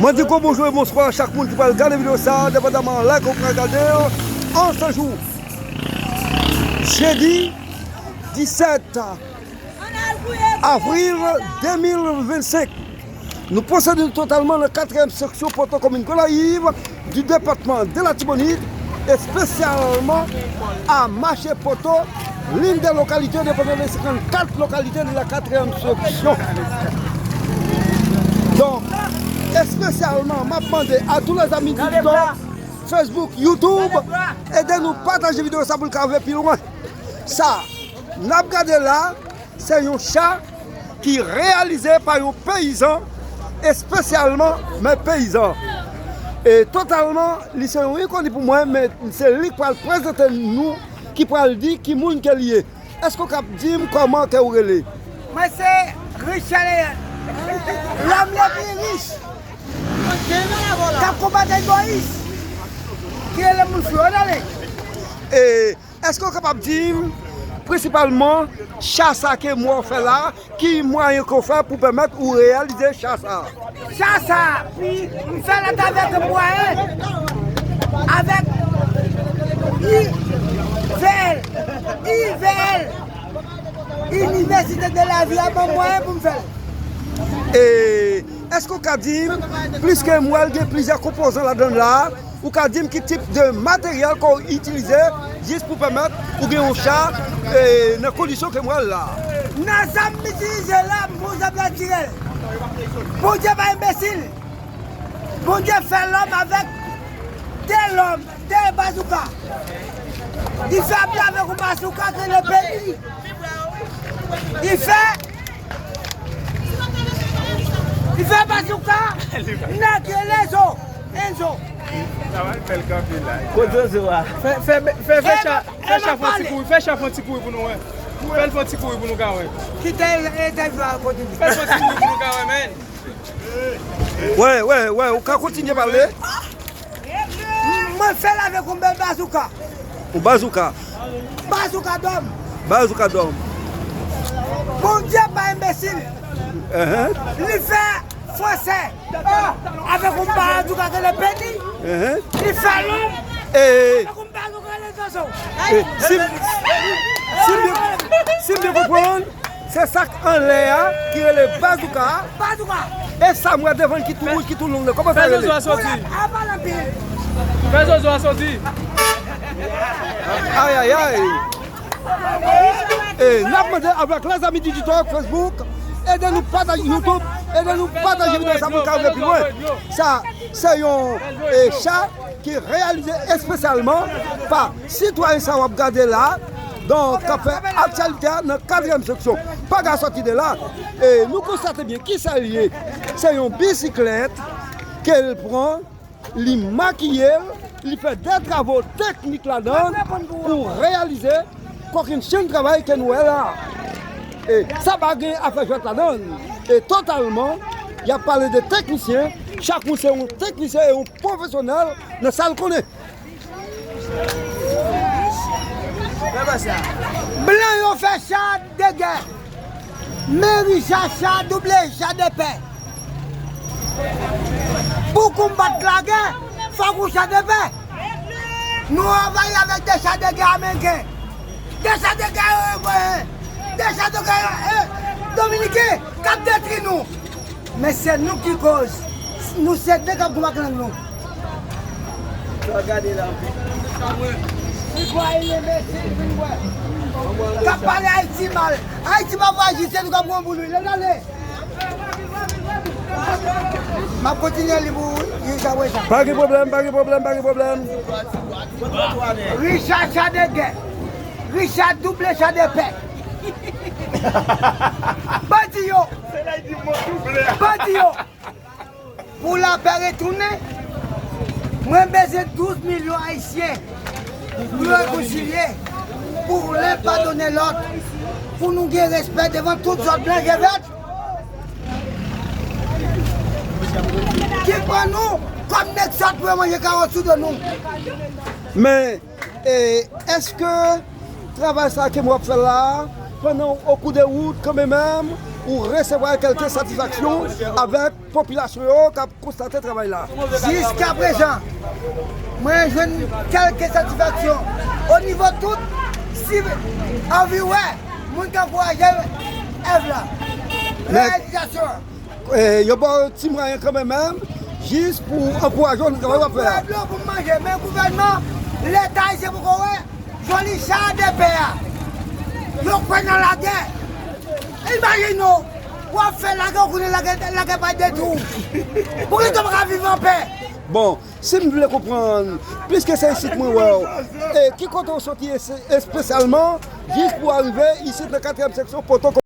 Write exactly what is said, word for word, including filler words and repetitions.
Mwen di gwo bonjou e bonswa a chak moun ki pral gade videyo sa a, depandaman lè ke w pral gade l, an se jou, jedi disèt avril de mil vennsenk. Nou posede nou totalman nan katriyèm seksyon Poto, komin Gonayiv, du département de l'Artibonite, espesyalman a Mache Poto, l'une des localités, de parmi les cinquante-quatre localités de la quatrième section. Donk, espesyalman, m ap mande a tous les amis TikTok, Facebook, YouTube, ede nou pataje videyo sa pou l ka rive pi lwen. Sa n ap gade la, se yon cha ki reyalize pa yon peyizan, espesyalman men peyizan. E totalman, li se yon enkoni pou mwen, men se li k pral prezante nou, ki pral di ki moun ke li ye. Èske w kab di m kòman ke w rele? Mwen se Richard Léon. Lòm le pli rich. K ap konbat Moyiz. Ki rele moun fou yo, tande. E Èske w kapab di m, prensipalman, cha sa ke mwen fè la, ki mwayen ke w fè pou pèmèt ou reyalize cha sa? Cha sa, m fè l atravè mwayen, avèk I V L, I V L, Université de la Vie a ban m mwayen pou m fè l. E èske w ka di m, pliske m wè l gen plizyè konpozan ladan l la, ou ka di m ki tip de materyèl ke w itilize jis pou pèmèt ou gen yon cha, e, nan kondisyon ke m wè l la? Nan zam m itilize la, m pran zam natirèl. Bondye pa enbesil. Bondye fè lòm avèk de lòm, de bazouka. Li fè apye avèk yon bazouka ki rele Peni. Li fè, li fè bazouka nèg rele Zo, Enzo. Kote Zozo a? Fè, fè, fè, fè cha, fè cha fè yon ti kouri, fè cha fè yon ti kouri pou nou wè. Fè l fè yon ti kouri pou nou ka wè. Kite entèvyou a kontinye. Fè l fè yon ti kouri pou nou ka wè, men. Wè, wè, wè, ou ka kontinye pale. M, mwen fè l avèk yon bèl bazouka. Yon bazouka. Bazouka dòm. Bazouka dòm. Bondye pa enbesil. Enhen. Li fè fransè avèk yon bazouka ki rele Peni. Enhen. Li fè lòm avèk yon bazouka ki rele Zozo. E, si, si m byen, si m byen konprann, se sa k anlè a ki rele bazouka a. Bazouka. E sa m wè devan l ki tou wouj, ki tou long nan. Kòman sa rele? Fè Zozo a soti. Fè Zozo a soti. Ay, ay, ay. E, n ap mande avèk lèzami TikTok, Facebook, ede nou pataje YouTube, ede nou pataje videyo sa pou l ka rive pi lwen. Sa, se yon, e, cha ki reyalize espesyalman pa sitwayen sa w ap gade la, donk, k ap fè aktyalite a nan katriyèm seksyon. Pa ka sòti de la. E nou konstate byen kisa l ye. Se yon bisiklèt ke l pran, li makiye l, li fè de travo teknik ladan l pou reyalize kokennchenn travay ke nou wè la. E sa pa gen afè jwèt ladan l. E totalman, y ap pale de teknisyen, chak moun se yon teknisyen e yon pwofesyonèl nan sa l konnen. Blan yo fè cha de gè. Men Richard cha double cha de pè. Pou konbat lagè, fòk ou cha de pè. Nou anvayi avèk de cha de gè ameriken, de cha de gè ewopeyen, de cha de gè, e, dominiken k ap detwi nou. Men se nou ki koz. Nou se de k ap goumen ak lang nou. Sa w gade la. Sitwayen enbesil vin wè. K ap pale Ayiti mal. Ayiti pa vwaji, se nou k ap granmoun wi. Lè n ale. M ap kontinye li pou Richard Wesam. Pa gen pwoblèm, pa gen pwoblèm, pa gen pwoblèm. Richard cha de gè. Richard double cha de pè. Bandi yo. Bandi yo. Pou lapè retounen, mwen bezwen douz milyon ayisyen pou yo rekonsilye, pou len padone lòt, pou nou gen respè devan tout zòt blan je vèt ki pran nou kòm nèg sòt pou yo manje kawòt sou do nou. Men, e, èske travay sa ke m w ap fè la, pandan w o kou de wout, kanmenmenm, ou resevwa kèlke satisfaksyon avèk popilasyon yo k ap konstate travay la? Jiskaprezan, mwen jwenn kèlke satisfaksyon. O nivo tout, si anvi wè, moun k ankouraje èv la. Men reyalizasyon an. Eh, yo ba w ti mwayen kanmenm, menm, jis pou ankouraje w nan travay w ap fè a. Pou dlo pou manje, men gouvènman, Leta ayisyen poko wè, joli cha de pè a. Yo kwè nan lagè. Imajine w, w ap fè lagè, ou konnen lagè, lagè pa detwi w. Poukisa w pa ka viv anpè? Bon, si m vle konprann, piske se isit mwen wè w, e ki kote w soti es-, espesyalman, jis pou w arive isit nan katriyèm seksyon Poto?